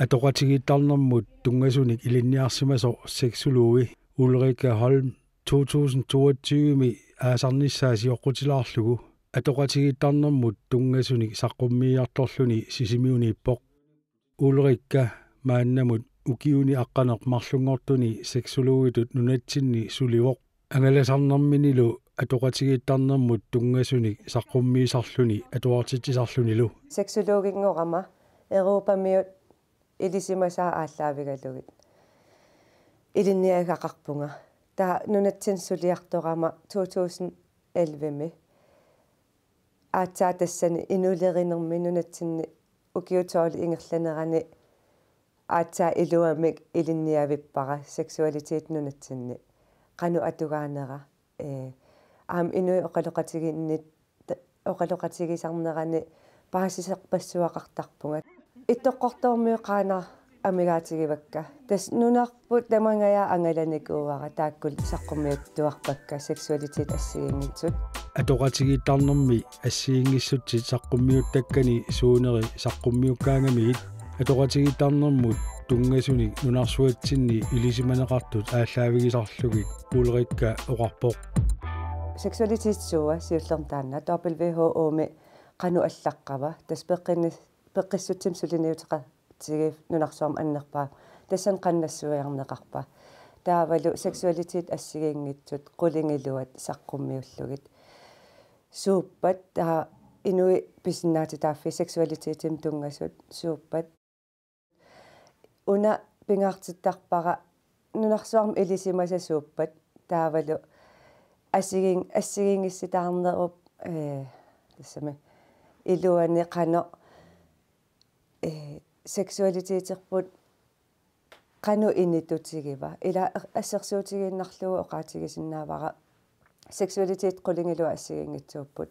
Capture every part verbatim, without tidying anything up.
Atoqatigiittarnermut tunngasunik ilinniarsimasoq seksologi Ulrikka Holm to tusind toogtyve-mi aasarnissaa sioqqutilaarlugu atoqatigiittarnermut tunngasunik saqqummiiartorluni Sisimiuniippoq. Ulrikka maannamut ukiuni aqqaneq-marlunngortuni seksologitut nunatsinni sulivoq. Angalasarnerminilu atoqatigiittarnermut tunngasunik saqqummiisarluni atuartitsisarlunilu. Seksologinngorama Europamiut ilisimasaat aallaavigalugit ilinniagaqarpunga. Taava nunatsinni suliartorama to tusind elleve-mi. Aatsaat tassani inuulerinermi nunatsinni ukiut tolv ingerlanerani aatsaat iluamik ilinniavippara seksualitet nunatsinni. Qanoq atugaanera, ee, aamma inuit oqaloqatigiinnit-, oqaloqatigisarnerani paasisarpassuaqartarpunga. Ittoqqortoormiut Qaanaaq amigaatigivakka. Tassa nunarput tamangajaat angalanikuuara taakkulu saqqummiuttuarpakka seksualitet assigiinngitsut. Atoqatigiittarnermi assigiinngissutsit saqqummiuttakkani suuneri saqqummiukkaangamigit atoqatigiittarnermut tunngasunik nunarsuatsinni ilisimaneqartut aallaavigisarlugit Ulrikka oqarpoq. Seksualitet suua siullermik taanna W H O-mi qanoq allaqqava, tassa peqqinni-, peqqissutsimik suliniuteqatigiiffik nunarsuarmi annerpaaq. Tassani qanoq nassuiarneqarpa. Taavalu seksualitet assigiinngitsut qulingiluat saqqummiullugit. Suuppat, taava inuit pisinnaatitaaffii seksualitetimik tunngasut suuppat. Una pingaartittarpara nunarsuarmi ilisimasat suuppat taavalu assigiin-, assigiinngissitaarnerup, ee, tassami iluani qanoq, ee, seksualiteterput qanoq initutigiva. Ila assersuutigiinnarlugu oqaatigisinnaavara seksualitet qulingiluat assigiinngitsuupput.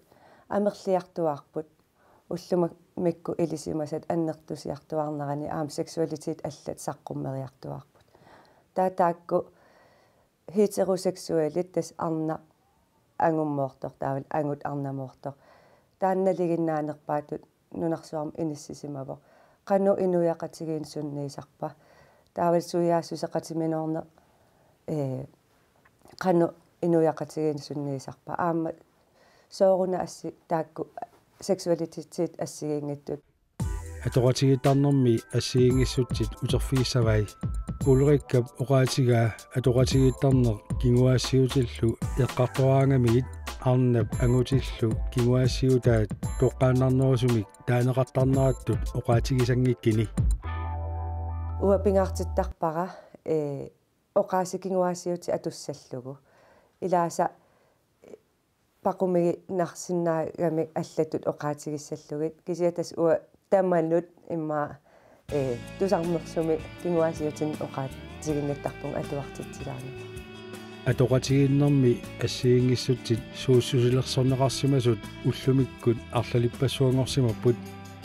Amerliartuaarput. Ullumikkut ilisimasat annertusiartuaarnerani aamma seksualitet allat saqqummeriartuaarput. Taava taakku heteroseksualit tassa arnaq angummoortoq, taavalu angut arnamoortoq. Taanna nalinginnaanerpaatut nunarsuarmi inissisimavoq. Qanoq inuiaqatigiinni sunniisarpa. Taavalu suiaassuseqatiminoorneq, ee, qanoq inuiaqatigiinni sunniisarpa. Aamma sooruna assi taakku seksualitetit assigiinngitsut. Atoqatigiittarnermi assigiinngissutsit uterfigissavai. Ulrikkap oqaatigaa atoqatigiittarneq kinguaassiuutillu eqqartoraangamigit arnap angutillu kinguaassiutaat toqqaannarnerusumik taaneqartarnerattut oqaatigisanngikkini. Uanga pingaartittarpara, ee, oqaasii kinguaassiuutit atussallugu. Ilaasa, ee, paqumigiinnarsinnaagamik allatut oqaatigissallugit. Kisianni tassa uanga tamanut immaqa, ee, tusarnersumik kinguaassiuutinik oqaatiginnittarpunga atuartitsillunga. Atoqatigiinnermi assigiinngissutsit suussusilersorneqarsimasut ullumikkut arlalippassuanngorsimapput.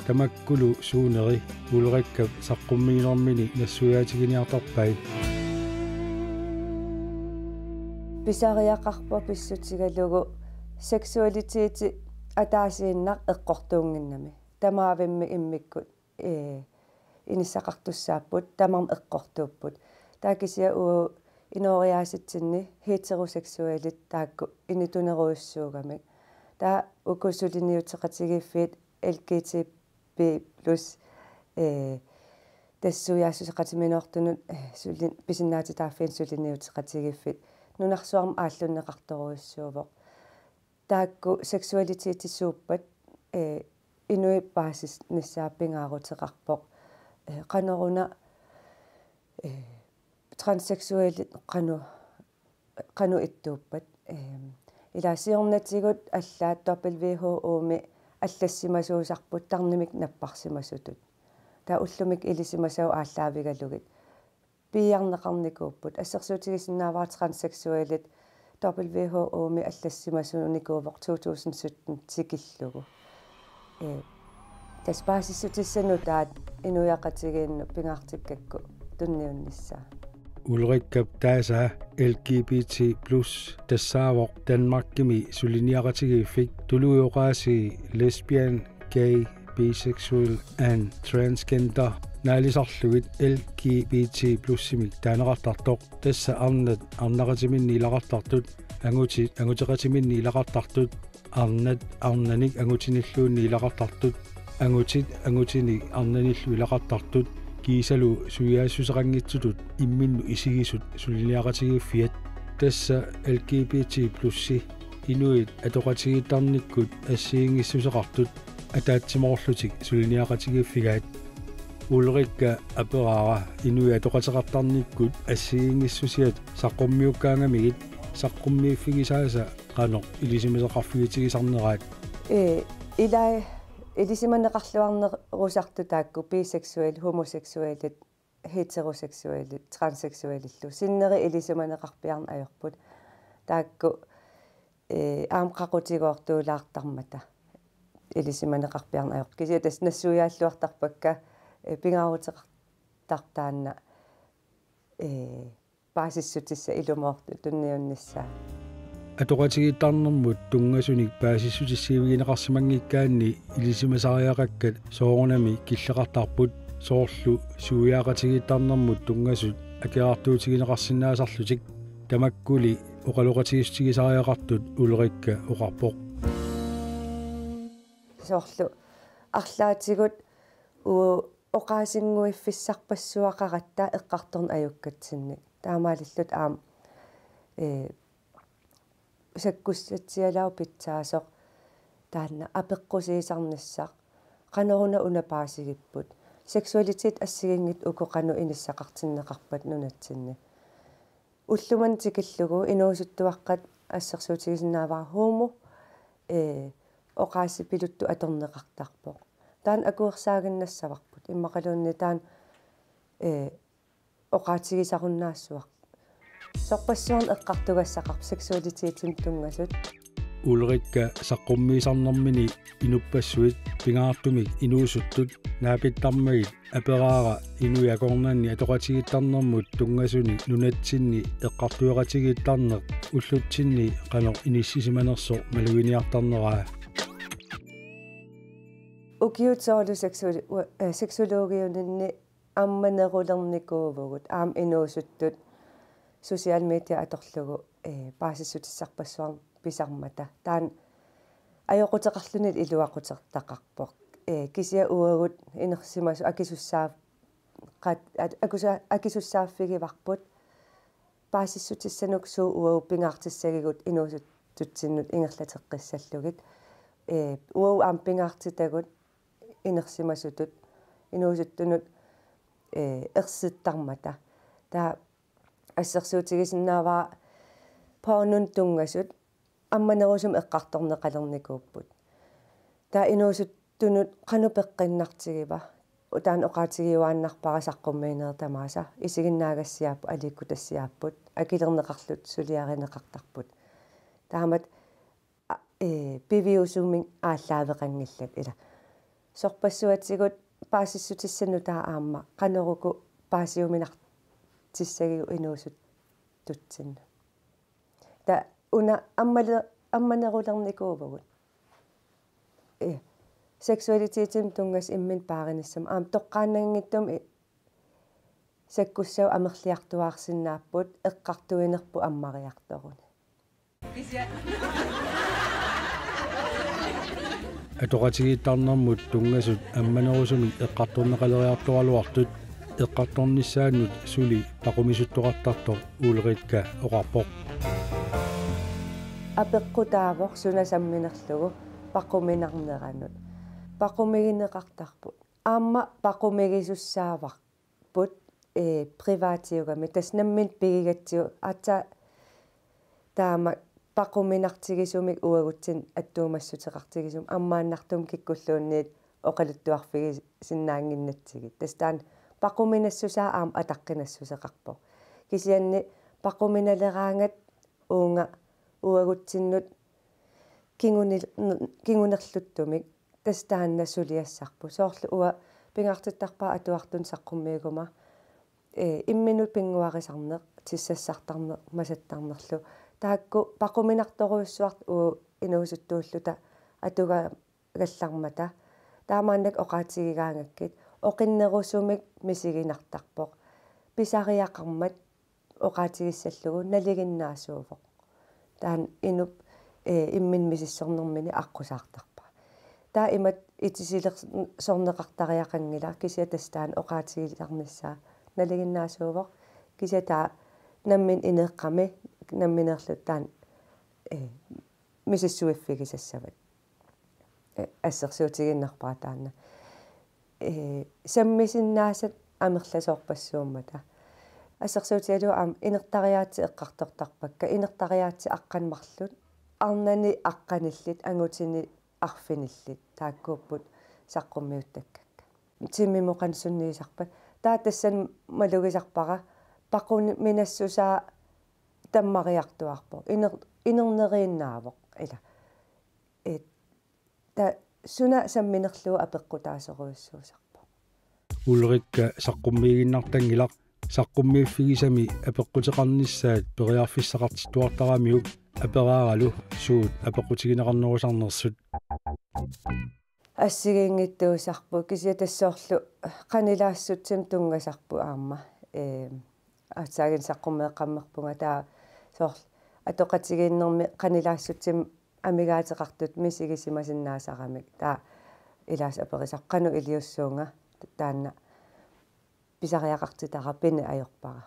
Tamakkulu suuneri Ulrikkap saqqummiinermini nassuiaatiginiartarpai. Pisariaqarpoq pissutigalugu seksualiteti ataasiinnaq eqqortuunnginnami. Tamaavimmik immikkut, ee, inissaqartussaapput, tamarmik eqqortuupput. Taava kisianni uagut inooriaasitsinni heteroseksualit taakku initunerujussuugamik. Taava uku suliniuteqatigiiffiit L G B T Q plus, ee, tassa suiaassuseqatiminoortunut, ee, suli-, pisinnaatitaaffiinut suliniuteqatigiiffik nunarsuarmi aallunneqartorujussuuvoq. Taakku seksualiteti suuppat, ee, inuit paasinissaat pingaaruteqarpoq. Ee, qanoruna, ee, transseksualit qanoq, qanoq ittuuppat. Eem, ila siornatigut allaat W H O-mi allassimasuusarput tarnimik napparsimasutut. Taava ullumikkut ilisimasagut aallaavigalugit piiarneqarnikuupput. Assersuutigisinnaavara transseksualit W H O-mi allassimasuunikuuvoq to tusind sytten tikillugu. Ee, tassa paasissutissanut taava inuiaqatigiinnut pingaartikkakku tunniunnissaa. Ulrikkap taasaa L G B T plus tassaavoq Danmarkimi suliniaqatigiiffik tuluit oqaasii lesbian, gay, bisexual and transgender Naalisarlugit L G B T plus-imik taaneqartartoq, tassa arnat arnaqatiminni ilaqartartut, angutit anguteqatiminni ilaqartartut, arnat arnanik angutinilluunniit ilaqartartut, angutit angutinik arnanillu ilaqartartut, kiisalu suiaassuseqanngitsutut imminnut isigisut suliniaqatigiiffiat. Tassa L G B T plus-i inuit atoqatigiittarnikkut assigiinngissuseqartut ataatsimoorlutik suliniaqatigiiffigaat. Ulrikka aperaara inuit atoqateqartarnikkut assigiinngissusiat saqqummiukkaangamigit saqqummiiffigisaasa qanoq ilisimasaqarfigitigisarneraat. Ee, ilai ilisimaneqarluarnerusartut taakku biseksuel, homoseksuelit, heteroseksuelit, transseksuelillu. Sinneri ilisimaneqarpiarneq ajorput. Taakku, ee, aamma qaqutigoortuulaartarmata ilisimaneqarpiarneq ajorput. Kisianni tassa nassuiaalluartarpakka, ee, pingaaruteqartartaanna, ee, paasissutissat ilumoortut tunniunnissaat. Atoqatigiittarnermut tunngasunik paasissutissiivigineqarsimanngikkaanni ilisimasariaqakkat soorunami killeqartarput, soorlu suiaaqatigiittarnermut tunngasut akerartuutigineqarsinnaasarlutik. Tamakkuli oqaloqatigiissutigisariaqartut Ulrikka oqarpoq. Soorlu arlaatigut u-, oqaasinnguiffissarpassuaqaratta eqqartorneq ajukkatsinnik. Taamaalilluta aamma, ee, sakkussatsialaavoq pitsaasoq taanna apeqqusiisarnissaq. Qanoruna una paasigipput? Seksualitet assigiinngitsut uku qanoq inissaqartinneqarpat nunatsinni? Ullumimut tikillugu inuusuttuaqqat assersuutigisinnaavara homo, ee, oqaasipiluttut atorneqartarpoq. Taanna akuersaaginnassavarput. Immaqaluunniit taanna, ee, oqaatigisarunnaassuaq. Sorpassuarnik eqqartugassaqarpoq seksualitetimik tunngasut. Ulrikka saqqummiisarnermini inuppassuit pingaartumik inuusuttut naapittarmagit aperaara inuit akornanni atoqatigiittarnermut tunngasunik nunatsinni eqqartueqatigiittarneq ullutsinni qanoq inissisimanersoq maluginiartarneraa. Ukiut soorlu seksu-, u-, ee, seksologiuninni ammanerulernikuuvugut, aamma inuusuttut social media atorlugu, ee, paasissutissarpassuarnik pisarmata. Taanna ajoquteqarluni iluaquteqarpoq. Ee, kisianni uagut inersimasut akisussaa-, qat-, at-, akusa-, akisussaaffigivarput. Paasissutissanut suut uagut pingaartissagigut inuusuttutsinnut ingerlateqqissallugit. Ee, uagut aamma pingaartitagut inersimasutut, inuusuttunut, ee, ersittarmata. Taava assersuutigisinnaavara pornonut tunngasut ammanerusumik eqqartorneqalernikuupput. Taava inuusuttunut qanoq peqqinnartigiva? Taanna oqaatigiuaannarpara saqqummiinerit tamaasa, isiginnaagassiaapput, aliikkutassiaapput, akilerneqarlutik suliarineqartarput. Taamatut a-, ee, piviusumik aallaaveqanngillat ila. Sorpassuatigut paasissutissanut taava aamma qanoq uku paasiuminartissagigut inuusuttutsinnut. Taava una ammale-, ammanerulernikuuvugut. Ee, seksualitetimik tunngasut imminnut paarinissamut aamma toqqaannanngitsumik i-, sakkussavut amerliartuaarsinnaapput eqqartuinerput ammariartoruni. Atoqatigiittarnermut tunngasut ammanerusumik eqqartorneqaleriartoraluartut eqqartornissaannut suli paqumisuttoqartartoq Ulrikka oqarpoq. Apeqqutaavoq suna samminerlugu paquminarneranut. Paqumigineqartarput. Aamma paqumigisussaavarput, ee, privatiugami. Tassa nammineq pigigatsigu. Aatsaat taama paquminartigisumik uagutsinnut attuumassuteqartigisumik ammaannartumik kikkulluunniit oqaluttuarfigisinnaannginnatsigit. Tassa taanna paquminassusaa aamma ataqqinassuseqarpoq. Kisianni paquminaleraangat uunga uagutsinnut kingunil-, kingunerluttumik tassa taanna suliassarput. Soorlu uanga pingaartittarpara atuartunut saqqummiiguma, ee, imminut pinnguarisarneq, tissassartarneq, masattarnerlu. Taakku paquminartorujussuartut uagut inuusuttuulluta atuga- gallarmata. Taamaannak oqaatigigaangakkit oqinnerusumik misiginartarpoq. Pisariaqarmat oqaatigissallugu nalinginnaasuuvoq. Taanna inup, ee, imminut misissornermini aqqusaartarpaa. Taava imatut itisilersorneqartariaqanngilaq, kisianni tassa taanna oqaatigisarnissaa nalinginnaasuuvoq. Kisianni taava nammineq ineeqqami nammineerluta taanna, ee, misissuiffigisassavat. Ee, assersuutigiinnarpara taanna. Ee, sammisinnaasat amerlasoorpassuummata. Assersuutigalugu aamma inertariaatsit eqqartortarpakka, inertariaatsit aqqaneq marluk, arnani aqqanillit, angutini arfinillit, taakkuupput saqqummiuttakkakka. Timimut qanoq sunniisarpat. Taava tassani malugisarpara, paquminassusaa tammariartuaarpoq. Iner-, inerneriinnaavoq, ila. Ee, taava suna samminerlugu apeqqutaasorujussuusarpoq. Ulrikka saqqummiiginnartanngilaq, saqqummiiffigisami apeqquteqarnissaat periarfissaqartittuartaramiuk aperaaralu suut apeqqutigineqarnerusarnersut. Assigiinngitsuusarput, kisianni tassa soorlu qanilaassutsimut tunngasarput aamma. Ee, aatsaaginnaq saqqummeeqqammerpunga, taava soorlu atoqatigiinnermi qanilaassutsimut amigaateqartutut misigisimasinnaasaramik. Taava ilaasa aperisarput qanoq iliussuunga taanna pisariaqartitara, pine ajorpara.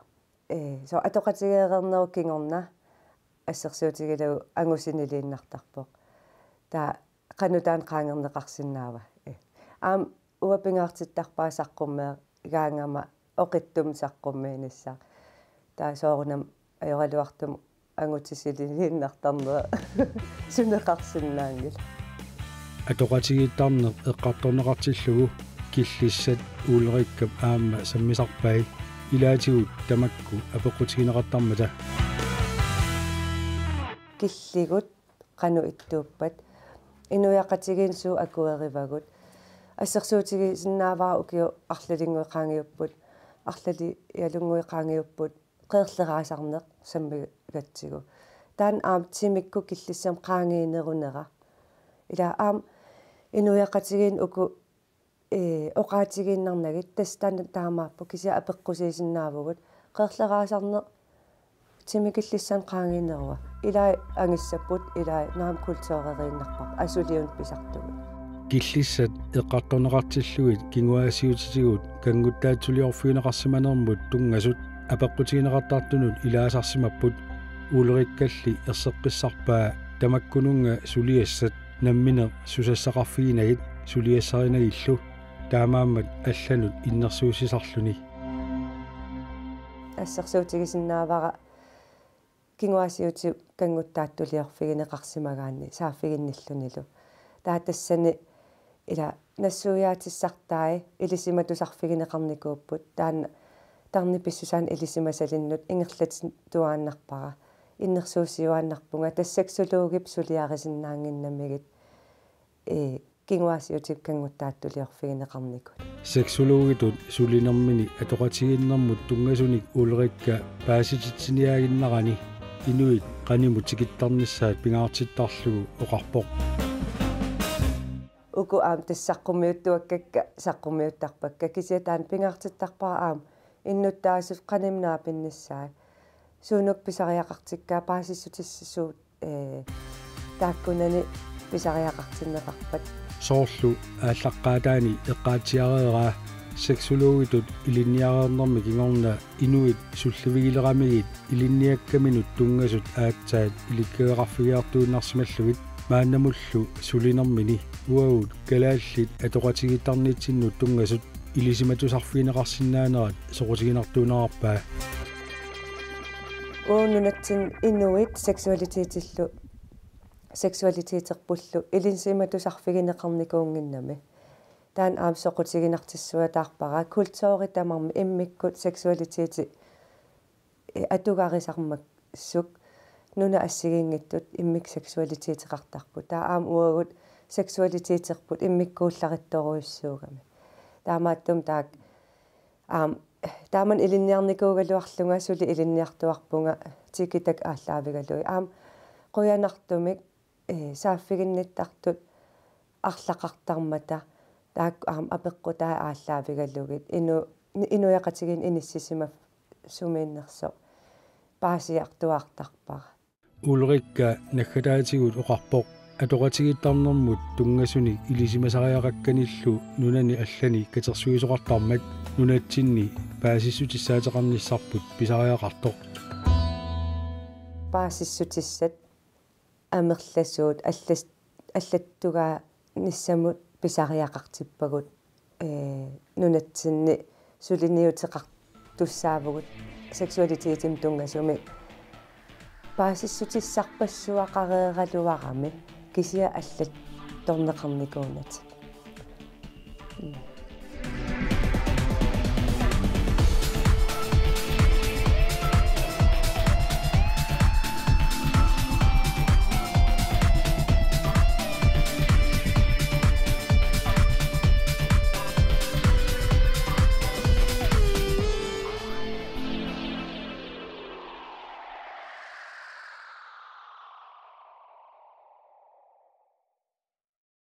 Ee, soorlu atoqatigeereernerup kingorna assersuutigalugu angusiniliinnartarpoq. Taava qanoq taanna qaangerneqarsinnaava? Ee. Aamma uanga pingaartittarpara saqqummeegaangama oqittumik saqqummiinissaq. Taava soorunami ajoraluartumik angutisiliinnartarnera suneqarsinnaanngilaq. Atoqatigiittarneq eqqartorneqartillugu Killissat Ulrikkap aamma sammisarpai, ilaatigut tamakku apeqqutigineqartarmata. Killigut qanoq ittuuppat, inuiaqatigiinni suut akuerivagut. Assersuutigisinnaavara ukiut arlalinnguit qaangiupput, arlalialunnguit qaangiupput, qeerleraasarneq sammigatsigu. Taanna aamma timikkut killissamut qaangiinerunera. Ila aamma inuiaqatigiinni uku, ee, oqaatigiinnarnagit, tassa taanna taamaappoq, kisianni apeqqusiisinnaavugut. Qeerleraasarneq timi killissanut qaangiinerua. Ilai angissapput, ilai naamik kultureriinnarpara, asuliunut pisartugut. Killissat eqqartorneqartillugit kinguaassiuutitigut kannguttaatsuliorfigineqarsimanermut tunngasut apeqqutigineqartartunut ilaasarsimapput. Ulrikkalli erseqqissarpaa tamakkununnga suliassat nammineq susassaqarfiginagit suliassarinagillu, taamaammat allanut innersuussisarluni. Assersuutigisinnaavara kinguaassiuutitigut kannguttaatsuliorfigineqarsimagaanni saaffiginnillunilu. Taava tassani ila nassuiaatissartai ilisimatusarfigineqarnikuupput, taanna tarnip pissusaanut ilisimasalinnut ingerlatittuaannarpara. Innersuussiuaannarpunga tassa seksologip suliarisinnaannginnamigit, ee, kinguaassiuutitigut kannguttaatsuliorfigineqarnikut. Seksologitut sulinermini atoqatigiinnermut tunngasunik Ulrikka paasititsiniaaginnarani inuit qanimut tikittarnissaat pingaartittarlugu oqarpoq. Uku aamma tassa saqqummiuttuakkakka saqqummiuttarpakka, kisianni taanna pingaartittarpara aamma innuttaasut qanimut naapinnissaat. Suunuku pisariaqartikkaat, paasissutissat suut, ee, taakkunani pisariaqartinneqarpat. Soorlu aallaqqaataani eqqaatsiareeraa, seksologitut ilinniareernermi kingorna inuit sullivigileramigit ilinniakkaminut tunngasut aatsaat ilikkagaqarfigiartuinnarsimallugit, maannamullu sulinermini uagut kalaallit atoqatigiittarnitsinnut tunngasut ilisimatusarfigineqarsinnaanerat soqutiginartuunnerarpaa. Uagut nunatsinni inuit seksualitetillu, seksualiteterpullu ilisimatusarfigineqarnikuunnginnami. Taanna aamma soqutiginartissuataarpara, kulturi tamarmi immikkut seksualiteti, ee, atugarisarmassuk nunat assigiinngitsut immikkut seksualiteteqartarput. Taava aamma uagut seksualiteterput immikkuullarissorujussuugami. Taamaattumik taakku aamma taamani ilinniarnikuugaluarlunga suli ilinniartuarpunga tikitak aallaavigalugit. Aamma qujanartumik, ee, saaffiginnittartut arlaqartarmata, Taakku aamma apeqqutai aallaavigalugit inu-, inuiaqatigiinni inissisimassumiinnersoq paasiartuaartarpara. Ulrikka naggataatigut oqarpoq atoqatigiittarnermut tunngasunik ilisimasariaqakkanillu nunani allani katersuisoqartarmat nunatsinni paasissutissaateqarnissarput pisariaqartoq. Paasissutissat amerlasuut allas-, allattugaa nissamut pisariaqartippagut, ee, nunatsinni suliniuteqartussaavugut seksualitetimi tunngasumik. Paasissutissarpassuaqareeraluarami kisianni allattorneqarnikuunatik. Mm.